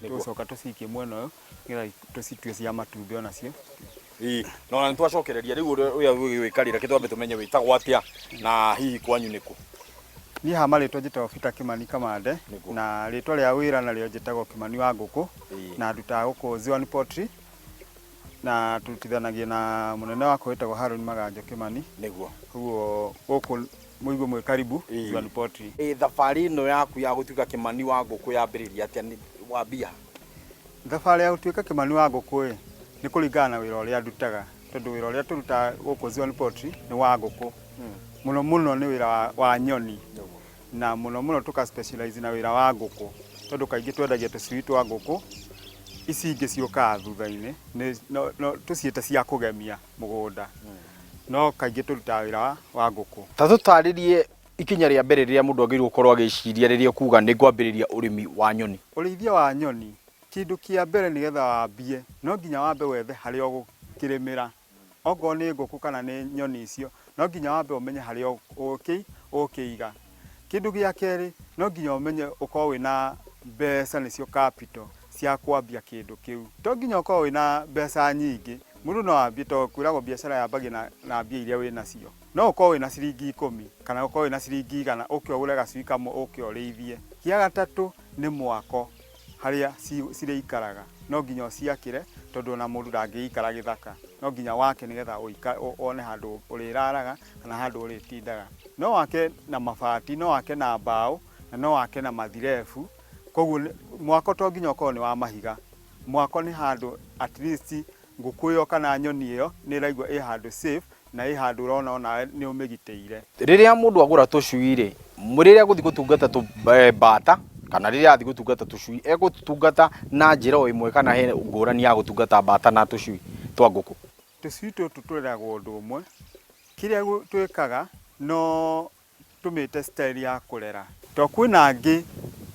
Tũgũcoka tũcikie mwena ũyũ nĩgetha tũcitue cia matumbĩ onacio. Ĩĩ, na ona nĩtwacokereria rĩu ũrĩa ũrĩa ũgĩgwĩkarĩra reke twambe tũmenye wĩtagwo atĩa na hihi kwanyu nĩkũ? Niĩ ha marĩtwa njĩtagwo Peter Kimani Kamande. Na rĩtwa rĩa wĩra narĩo njĩtagwo Kimani wa Ngũkũ. Na ndutaga gũkũ Ziwani Poultry na tũrutithanagia na mũnene wakwa wĩtagwo Haron Maganjo Kimani. Koguo gũkũ mũigue mwĩ karibu Ziwani Poultry. Ĩ thabarĩ ĩno yaku ya gũtuĩka Kimani wa Ngũkũ yambĩrĩria atĩa? Wambia ha? Thabarĩ ya gũtuĩka Kimani wa Ngũkũ ĩ, nĩ kũringana na wĩra ũrĩa ndutaga, tondũ wĩra ũrĩa tũrutaga gũkũ Ziwani Poultry nĩ wa ngũkũ. Mũno mũno nĩ wĩra wa nyoni, na mũno mũno tũka specialize na wĩra wa ngũkũ, tondũ kaingĩ twendagia tũcui twa ngũkũ, ici ingĩ ciũkaga thutha-inĩ, no tũciĩte cia kũgemia mũgũnda, no kaingĩ tũrutaga wĩra wa ngũkũ. Ta tũtarĩrie ikinya rĩa mbere rĩrĩa mũndũ agĩrĩirwo gũkorwo agĩciria rĩrĩa ũkuga nĩ ngwambĩrĩria ũrĩmi wa nyoni. Ũrĩithia wa nyoni, kĩndũ kĩa mbere nĩgetha wambie, no nginya wambe wethe harĩa ũgũkĩrĩmĩra. Okorwo nĩ ngũkũ kana nĩ nyoni icio, no nginya wambe ũmenye harĩa ũgũkĩiga. Kĩndũ gĩa kerĩ, no nginya ũmenye ũkorwo wĩna mbeca nĩcio capital cia kwambia kĩndũ kĩu. To nginya ũkorwo wĩna mbeca nyingĩ, mũndũ no ambie tondũ kwĩragwo biacara yambagia na mbia iria wĩnacio. No ũkorwo wĩna ciringi ikũmi kana ũkorwo wĩna ciringi 100 ũke ũgũre gacui kamwe ũke ũrĩithie. Gĩa gatatũ nĩ mwako harĩa cirĩikaraga, no nginya ũciakĩre tondũ ona mũndũ ndangĩikara gĩthaka, no nginya wake nĩgetha wone handũ ũrĩraraga kana handũ ũrĩtindaga. No wake na mabati, no wake na mbaũ na no wake na mathirebu, koguo mwako to nginya ũkorwo nĩ wa mahiga, mwako nĩ handũ at least ngũkũ ĩyo kana nyoni ĩyo nĩ ĩraigua ĩ handũ safe na ĩ handũ ũrona onawe nĩ ũmĩgitĩire. Rĩrĩa mũndũ agũra tũcui rĩ, rĩrĩa egũthiĩ gũtungata mbata kana rĩrĩa athiĩ gũtungata tũcui, egũtũtungata na njĩra o ĩmwe kana he ngũrani ya gũtungata mbata na tũcui twa ngũkũ? Tũcui tũtũ tũreragwo ũndũ ũmwe, kĩrĩa twĩkaga no tũmĩte style ya kũrera. Tondũ kwĩna angĩ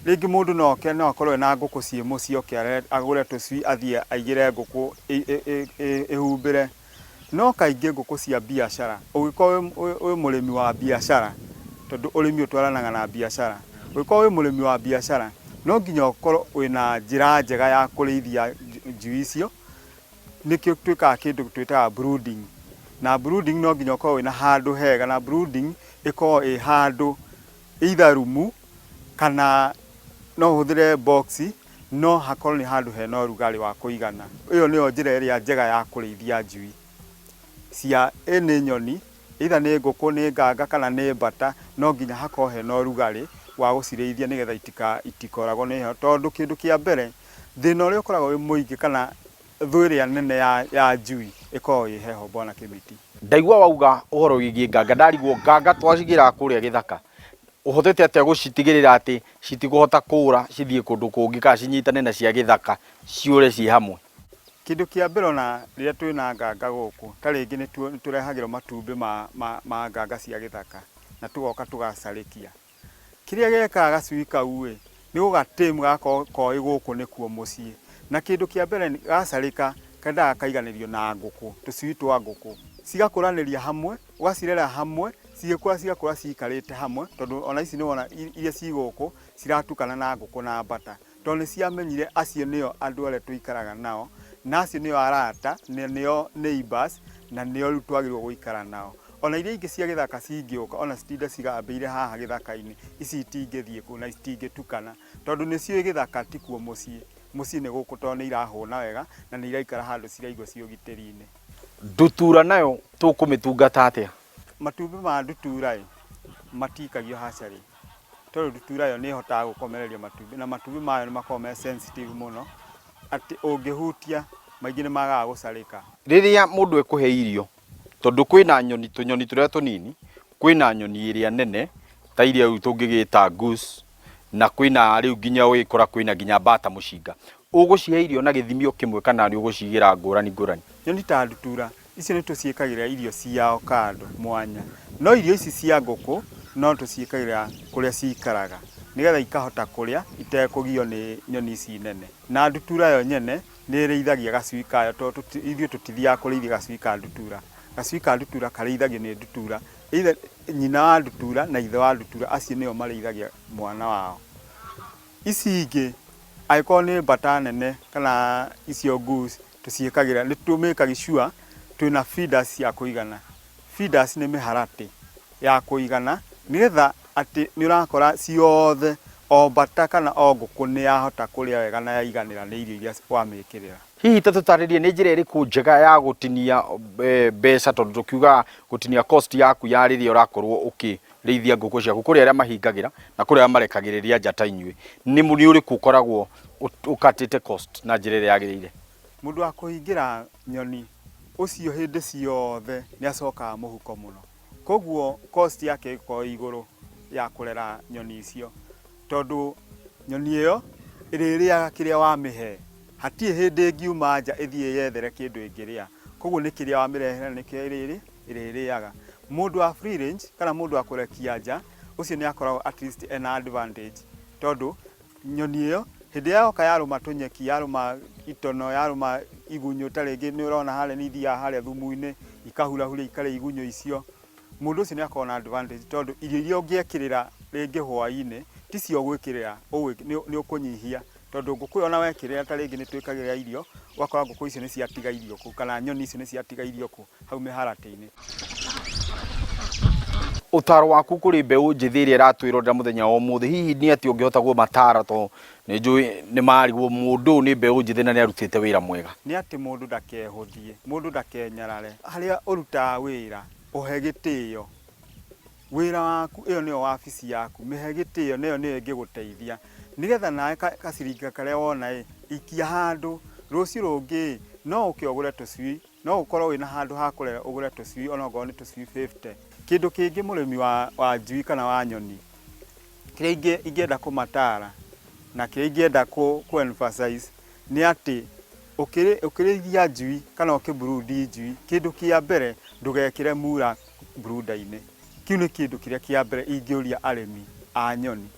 rĩngĩ mũndũ no oke no akorwo ena ngũkũ ciĩ mũciĩ oke agũre tũcui athiĩ aigĩre ngũkũ ĩhumbĩre. No kaingĩ ngũkũ cia biacara ũngĩkorwo wĩ mũrĩmi wa biacara, tondũ ũrĩmi ũtwaranaga na biacara, ũngĩkorwo wĩ mũrĩmi wa biacara no nginya ũkorwo wĩna njĩra njega ya kũrĩithia njui icio. Nĩkĩo twĩkaga kĩndũ twĩtaga brooding. Na brooding no nginya ũkorwo wĩna handũ hega, na brooding ĩkoragwo ĩ handũ either rumu kana no ũhũthĩre box, no hakorwo nĩ handũ hena ũrugarĩ wa kũigana. Ĩyo nĩyo njĩra ĩrĩa njega ya kũrĩithia njui cia ĩ nĩ nyoni, either nĩ ngũkũ, nĩ nganga kana nĩ mbata, no nginya hakorwo hena ũrugarĩ wa gũcirĩithia nĩgetha itikoragwo nĩ heho. Tondũ kĩndũ kĩa mbere Thĩna ũrĩa ũkoragwo wĩ mũingĩ kana thũ ĩrĩa nene ya, ya njui ĩkoragwo ĩ heho Bwana Kĩmiti. Ndaigua wauga ũhoro wĩgiĩ nganga ndarigwo nganga twacigĩraga kũrĩa gĩthaka ũhotete atĩa gũcitigĩrĩra atĩ citikũhota kũra cithiĩ kũndũ kũngĩ kana cinyitane na cia gĩthaka ciũre ciĩ hamwe? Kĩndũ kĩa mbere ona rĩrĩa twĩna nganga gũkũ ta rĩngĩ nĩ tũrehagĩrwo matumbĩ ma, ma, ma nganga cia gĩthaka na tũgoka tũgacarĩkia. Kĩrĩa gekaga gacui kau-ĩ, nĩ gũga tame gagakorwo koĩ gũkũ nĩkuo mũciĩ. Na kĩndũ kĩa mbere gacarĩka, kendaga gakaiganĩrio na ngũkũ, tũcui twa ngũkũ. Cigakũranĩria hamwe, ũgacirera hamwe, cigĩkũra cigakũra ciikarĩte hamwe, tondũ ona ici nĩwona iria ciĩ gũkũ, ciratukana na ngũkũ na mbata. Tondũ nĩ ciamenyire acio nĩo andũ arĩa tũikaraga nao, na acio nĩo arata, na nĩo neighbours, na nĩo rĩu twagĩrĩirwo gũikara nao. Ona iria ingĩ cia gĩthaka cingĩũka ona citinde cigambĩire haha gĩthaka-inĩ, ici itingĩthiĩ kũu na itingĩtukana, tondũ nĩ ciũĩ gĩthaka tikuo mũciĩ, mũciĩ nĩ gũkũ tondũ nĩ irahũna wega na nĩ iraikara handũ ciraigua ciĩ ũgitĩri-inĩ. Ndutura nayo tũkũmĩtungata atĩa? Matumbĩ ma ndutura-ĩ, matikagio hatchery. Tondũ ndutura ĩyo nĩ ĩhotaga gũkomereria matumbĩ na matumbĩ mayo nĩ makoragwo me sensitive mũno atĩ ũngĩhutia maingĩ nĩ magaga gũcarĩka. Rĩrĩa mũndũ ekũhe irio, tondũ kwĩna nyoni tũnyoni tũrĩa tũnini, kwĩna nyoni ĩrĩa nene ta iria rĩu tũngĩgĩta goose, na kwĩna rĩu nginya ũgĩkora kwĩna nginya mbata mũcinga. Ũgũcihe irio na gĩthimio kĩmwe kana nĩ ũgũcigĩra ngũrani ngũrani? Nyoni ta ndutura Icio nĩ tũciĩkagĩra irio ciao kando mwanya. No irio ici cia ngũkũ no tũciĩkagĩra kũrĩa cikaraga nĩgetha ikahota kũrĩa itekũgio nĩ nyoni ici nene. Na ndutura yo nyene nĩ ĩrĩithagia gacui kayo tondũ ithuĩ tũtithiaga kũrĩithia gacui ka ndutura. Gacui ka ndutura karĩithagio nĩ ndutura, either nyina wa ndutura na ithe wa ndutura, acio nĩo marĩithagia mwana wao. Ici ingĩ Angĩkorwo nĩ mbata nene kana icio goose tũciĩkagĩra, nĩ tũ make sure twĩna feeders cia kũigana. Feeders nĩ mĩharatĩ ya kũigana nĩgetha atĩ nĩ ũrakora ciothe o mbata kana o ngũkũ nĩ yahota kũrĩa wega na yaiganĩra nĩ irio iria wamĩkĩrĩra. Hihi ta tũtarĩrie nĩ njĩra ĩrĩkũ njega ya gũtinia mbeca tondũ tũkiugaga gũtinia cost yaku ya rĩrĩa ũrakorwo ũkĩrĩithia ngũkũ ciaku kũrĩ arĩa mahingagĩra na kũrĩ arĩa marekagĩrĩria nja ta inyuĩ nĩ nĩ ũrĩkũ ũkoragwo ũkatĩte cost na njĩra ĩrĩa yagĩrĩire? Mũndũ wa kũhingĩra nyoni ũcio hĩndĩ ciothe nĩ acokaga mũhuko mũno. Koguo cost yake ĩgũkorwo ĩ igũrũ ya kũrera nyoni icio. Tondũ nyoni ĩyo ĩrĩrĩaga kĩrĩa wamĩhe. Hatirĩ hĩndĩ ĩngiuma nja ĩthiĩ ĩyethere kĩndũ ĩngĩrĩa. Koguo nĩ kĩrĩa wamĩrehera nĩkĩo ĩrĩrĩaga. Mũndũ wa free range kana mũndũ wa kũrekia nja, ũcio nĩ akoragwo at least ena advantage tondũ nyoni ĩyo hĩndĩ ĩrĩa yoka yarũma tũnyeki, yarũma itono, yarũma igunyũ ta rĩngĩ nĩ ũrona harĩa nĩ ithiaga harĩa thumu-inĩ ikahurahuria ikarĩa igunyũ icio, mũndũ ũcio nĩ akoragwo na advantage tondũ irio iria ũngĩekĩrĩra rĩngĩ hwaĩ-inĩ ticio ũgwĩkĩrĩra, nĩ ũkũnyihia tondũ ngũkũ ĩyo ona wekĩrĩra ta rĩngĩ nĩ twĩkagĩrĩra irio, ũgakora ngũkũ icio nĩ ciatiga irio kũu kana nyoni icio nĩ ciatiga irio kũu hau mĩharatĩ-inĩ. Ũtaro waku kũrĩ mbeũ njĩthĩ ĩrĩa ĩratwĩrorera mũthenya wa ũmũthĩ, hihi nĩ atĩa ũngĩhota kũmatara tondũ nĩ njũĩ nĩ marigwo mũndũ ũyũ nĩ mbeũ njĩthĩ na nĩ arutĩte wĩra mwega? Nĩ atĩ mũndũ ndakehũthie, mũndũ ndakenyarare, harĩa ũrutaga wĩra ũhe gĩtĩo, wĩra waku ĩyo nĩyo wabici yaku, mĩhe gĩtĩo na ĩyo nĩyo ĩngĩgũteithia, nĩgetha nawe gaciringi karĩa wona ĩ, ikia handũ, rũciũ rũngĩ ĩ, no ũke ũgũre tũcui, no ũkorwo wĩna handũ ha kũrera ũgũre tũcui onokorwo nĩ tũcui 50. Kĩndũ kĩngĩ mũrĩmi wa njui kana wa nyoni, kĩrĩa ingĩenda kũmatara na kĩrĩa ingĩenda kũ emphasize nĩ atĩ ũkĩrĩithia njui kana ũkĩ brood njui, kĩndũ kĩa mbere ndũgekĩre mura brooder-inĩ. Kĩu nĩ kĩndũ kĩrĩa kĩa mbere ingĩũria arĩmi a nyoni.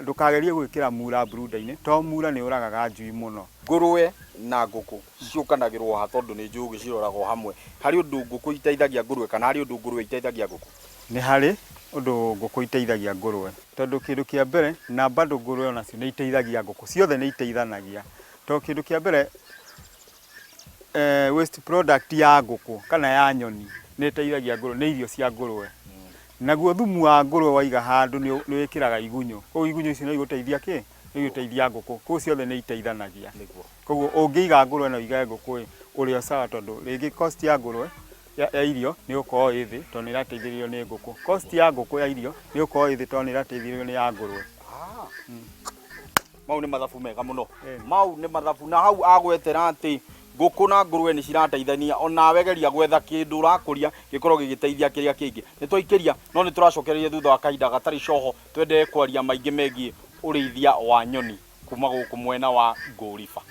Ndũkagerie gwĩkĩra mura brooder-inĩ tondũ mura nĩ ũragaga njui mũno. Ngũrũwe na ngũkũ ciũkanagĩrwo ha tondũ nĩ njũĩ ũgĩciroraga o hamwe? Harĩ ũndũ ngũkũ iteithagia ngũrũwe kana harĩ ũndũ ngũrũwe iteithagia ngũkũ? Nĩ harĩ ũndũ ngũkũ iteithagia ngũrũwe tondũ kĩndũ kĩa mbere na bado ngũrũwe onacio nĩ iteithagia ngũkũ, ciothe nĩ iteithanagia. Tondũ kĩndũ kĩa mbere waste product ya ngũkũ kana ya nyoni nĩ ĩteithagia ngũrũwe, nĩ irio cia ngũrũwe. Naguo thumu wa ngũrũwe waiga handũ nĩ wĩkĩraga igunyũ, koguo igunyũ icio no igũteithia kĩ? No igũteithia ngũkũ, koguo ciothe nĩ iteithanagia. Koguo ũngĩiga ngũrũwe na ũige ngũkũ ĩ, ũrĩ o sawa tondũ rĩngĩ cost ya ngũrũwe ya irio nĩ ĩgũkorwo ĩ thĩ tondũ nĩ ĩrateithĩrĩrio nĩ ngũkũ. Cost ya ngũkũ ya irio nĩ ĩgũkorwo ĩ thĩ tondũ nĩ ĩrateithĩrĩrio nĩ ya ngũrũwe. Mau nĩ mathabu mega mũno. Mau nĩ mathabu na hau agwetera atĩ ngũkũ na ngũrũwe nĩ cirateithania onawe geria gwetha kĩndũ ũrakũria gĩkorwo gĩgĩteithia kĩrĩa kĩngĩ. Nĩ twaikĩria no nĩ tũracokereria thutha wa kahinda gatarĩ coho twenderee kwaria maingĩ megiĩ ũrĩithia wa nyoni kuma gũkũ mwena wa Ngũriba.